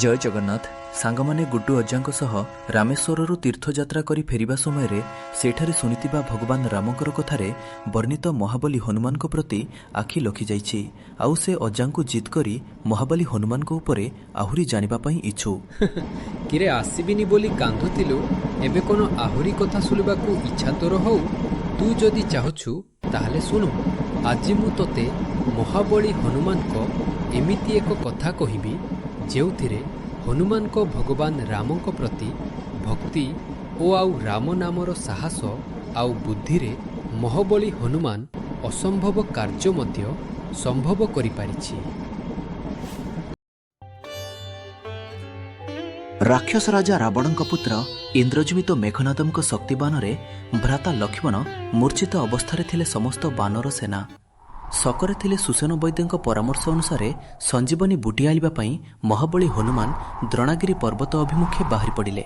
ଜୟ ଜଗନ୍ନାଥ ସାଙ୍ଗମାନେ। ଗୁଡ୍ଡୁ ଅଜାଙ୍କ ସହ ରାମେଶ୍ୱରରୁ ତୀର୍ଥଯାତ୍ରା କରି ଫେରିବା ସମୟରେ ସେଠାରେ ଶୁଣିଥିବା ଭଗବାନ ରାମଙ୍କର କଥାରେ ବର୍ଣ୍ଣିତ ମହାବଲୀ ହନୁମାନଙ୍କ ପ୍ରତି ଆଖି ଲଖିଯାଇଛି, ଆଉ ସେ ଅଜାଙ୍କୁ ଜିଦ୍ କରି ମହାବଲୀ ହନୁମାନଙ୍କ ଉପରେ ଆହୁରି ଜାଣିବା ପାଇଁ ଇଚ୍ଛୁ। କିରେ, ଆସିବିନି ବୋଲି କାନ୍ଦୁଥିଲୁ, ଏବେ କ'ଣ ଆହୁରି କଥା ଶୁଣିବାକୁ ଇଚ୍ଛା ତୋର? ହଉ, ତୁ ଯଦି ଚାହୁଁଛୁ ତାହେଲେ ଶୁଣୁ। ଆଜି ମୁଁ ତୋତେ ମହାବଳୀ ହନୁମାନଙ୍କ ଏମିତି ଏକ କଥା କହିବି, ଯେଉଁଥିରେ ହନୁମାନଙ୍କ ଭଗବାନ ରାମଙ୍କ ପ୍ରତି ଭକ୍ତି ଓ ଆଉ ରାମ ନାମର ସାହସ ଆଉ ବୁଦ୍ଧିରେ ମହାବଳୀ ହନୁମାନ ଅସମ୍ଭବ କାର୍ଯ୍ୟ ମଧ୍ୟ ସମ୍ଭବ କରିପାରିଛି। ରାକ୍ଷସ ରାଜା ରାବଣଙ୍କ ପୁତ୍ର ଇନ୍ଦ୍ରଜୀବିତ ମେଘନାଦଙ୍କ ଶକ୍ତିବାନରେ ଭ୍ରାତା ଲକ୍ଷ୍ମଣ ମୂର୍ଚ୍ଛିତ ଅବସ୍ଥାରେ ଥିଲେ। ସମସ୍ତ ବାନର ସେନା ଶକରେ ଥିଲେ। ସୁସେନ ବୈଦ୍ୟଙ୍କ ପରାମର୍ଶ ଅନୁସାରେ ସଞ୍ଜୀବନୀ ବୁଟି ଆଣିବା ପାଇଁ ମହାବଳୀ ହନୁମାନ ଦ୍ରୋଣାଗିରି ପର୍ବତ ଅଭିମୁଖେ ବାହାରି ପଡ଼ିଲେ।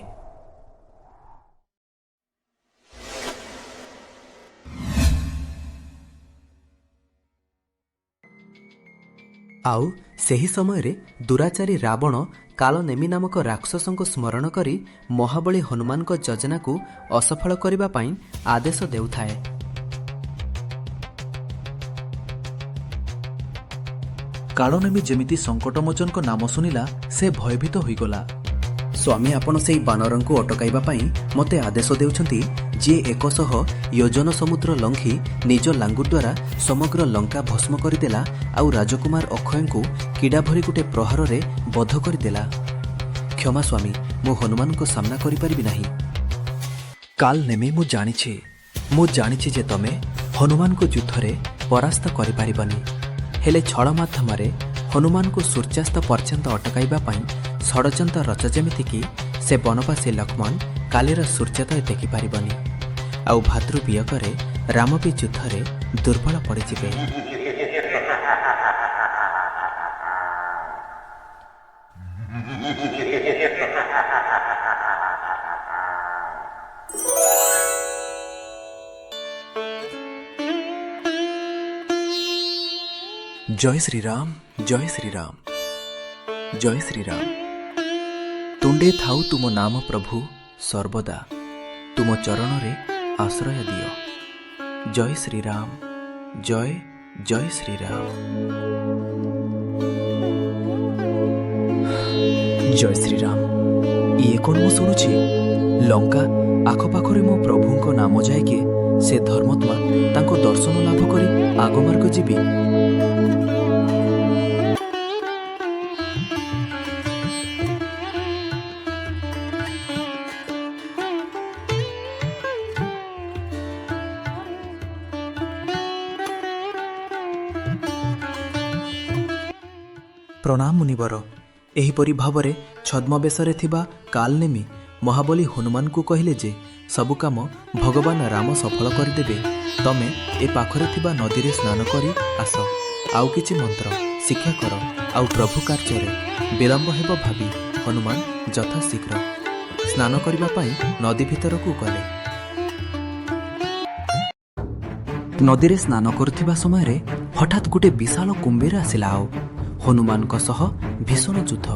ଆଉ ସେହି ସମୟରେ ଦୁରାଚାରୀ ରାବଣ କାଳନେମି ନାମକ ରାକ୍ଷସଙ୍କୁ ସ୍ମରଣ କରି ମହାବଳୀ ହନୁମାନଙ୍କ ଯୋଜନାକୁ ଅସଫଳ କରିବା ପାଇଁ ଆଦେଶ ଦେଉଥାଏ। କାଳନେମି ଯେମିତି ସଙ୍କଟମୋଚନଙ୍କ ନାମ ଶୁଣିଲା, ସେ ଭୟଭୀତ ହୋଇଗଲା। ସ୍ୱାମୀ, ଆପଣ ସେଇ ବାନରଙ୍କୁ ଅଟକାଇବା ପାଇଁ ମୋତେ ଆଦେଶ ଦେଉଛନ୍ତି, ଯିଏ 100 ୟୋଜନ ସମୁଦ୍ର ଲଙ୍ଘି ନିଜ ଲାଙ୍ଗୁ ଦ୍ୱାରା ସମଗ୍ର ଲଙ୍କା ଭସ୍ମ କରିଦେଲା ଆଉ ରାଜକୁମାର ଅକ୍ଷୟଙ୍କୁ କିଡ଼ା ଭରି ଗୋଟେ ପ୍ରହାରରେ ବଧ କରିଦେଲା। କ୍ଷମା ସ୍ୱାମୀ, ମୁଁ ହନୁମାନଙ୍କ ସାମ୍ନା କରିପାରିବି ନାହିଁ। କାଲ ନେମି, ମୁଁ ଜାଣିଛି ଯେ ତମେ ହନୁମାନଙ୍କୁ ଯୁଦ୍ଧରେ ପରାସ୍ତ କରିପାରିବନି। ହେଲେ ଛଳ ମାଧ୍ୟମରେ ହନୁମାନଙ୍କୁ ସୂର୍ଯ୍ୟାସ୍ତ ପର୍ଯ୍ୟନ୍ତ ଅଟକାଇବା ପାଇଁ ଷଡ଼ଯନ୍ତ୍ର ରଚ, ଯେମିତିକି ସେ ବନବାସୀ ଲକ୍ଷ୍ମଣ କାଲିର ସୂର୍ଯ୍ୟୋଦୟ ଦେଖିପାରିବନି ଆଉ ଭାତୃ ବିୟୋଗରେ ରାମ ବି ଯୁଦ୍ଧରେ ଦୁର୍ବଳ ପଡ଼ିଯିବେ। ଜୟ ଶ୍ରୀରାମ, ଜୟ ଶ୍ରୀରାମ, ଜୟ ଶ୍ରୀରାମ। ତୁଣ୍ଡେ ଥାଉ ତୁମ ନାମ ପ୍ରଭୁ ସର୍ବଦା, ତୁମ ଚରଣରେ ଆଶ୍ରୟ ଦିଅ। ଜୟ ଶ୍ରୀରାମ, ଜୟ ଜୟ ଶ୍ରୀରାମ। ଜୟ ଶ୍ରୀରାମ। ଇଏ କ'ଣ ମୁଁ ଶୁଣୁଛି? ଲଙ୍କା ଆଖପାଖରେ ମୋ ପ୍ରଭୁଙ୍କ ନାମ ଯାଏ କିଏ, ସେ ଧର୍ମାତ୍ମା। ତାଙ୍କ ଦର୍ଶନ ଲାଭ କରି ଆଗମାର୍ଗ ଯିବି। ପ୍ରଣାମ ମୁନିବର। ଏହିପରି ଭାବରେ ଛଦ୍ମବେଶରେ ଥିବା କାଲନେମି ମହାବଳୀ ହନୁମାନଙ୍କୁ କହିଲେ ଯେ ସବୁ କାମ ଭଗବାନ ରାମ ସଫଳ କରିଦେବେ। ତମେ ଏ ପାଖରେ ଥିବା ନଦୀରେ ସ୍ନାନ କରି ଆସ, ଆଉ କିଛି ମନ୍ତ୍ର ଶିକ୍ଷା କର। ଆଉ ପ୍ରଭୁ କାର୍ଯ୍ୟରେ ବିଳମ୍ବ ହେବ ଭାବି ହନୁମାନ ଯଥାଶୀଘ୍ର ସ୍ନାନ କରିବା ପାଇଁ ନଦୀ ଭିତରକୁ ଗଲେ। ନଦୀରେ ସ୍ନାନ କରୁଥିବା ସମୟରେ ହଠାତ୍ ଗୋଟେ ବିଶାଳ କୁମ୍ଭୀର ଆସିଲା ଆଉ ହନୁମାନଙ୍କ ସହ ଭୀଷଣ ଯୁଦ୍ଧ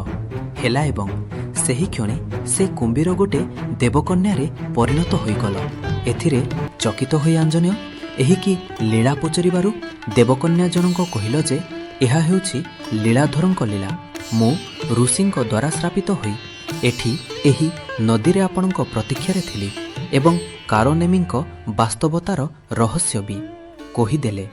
ହେଲା ଏବଂ ସେହି କ୍ଷଣି ସେ କୁମ୍ଭୀର ଗୋଟେ ଦେବକନ୍ୟାରେ ପରିଣତ ହୋଇଗଲ। ଏଥିରେ ଚକିତ ହୋଇ ଆଞ୍ଜନେୟ ଏହି କି ଲୀଳା ପଚାରିବାରୁ ଦେବକନ୍ୟା ଜଣଙ୍କ କହିଲ ଯେ ଏହା ହେଉଛି ଲୀଳାଧରଙ୍କ ଲୀଳା। ମୁଁ ଋଷିଙ୍କ ଦ୍ୱାରା ଶ୍ରାପିତ ହୋଇ ଏଠି ଏହି ନଦୀରେ ଆପଣଙ୍କ ପ୍ରତୀକ୍ଷାରେ ଥିଲି ଏବଂ କାଳନେମିଙ୍କ ବାସ୍ତବତାର ରହସ୍ୟ ବି କହିଦେଲେ।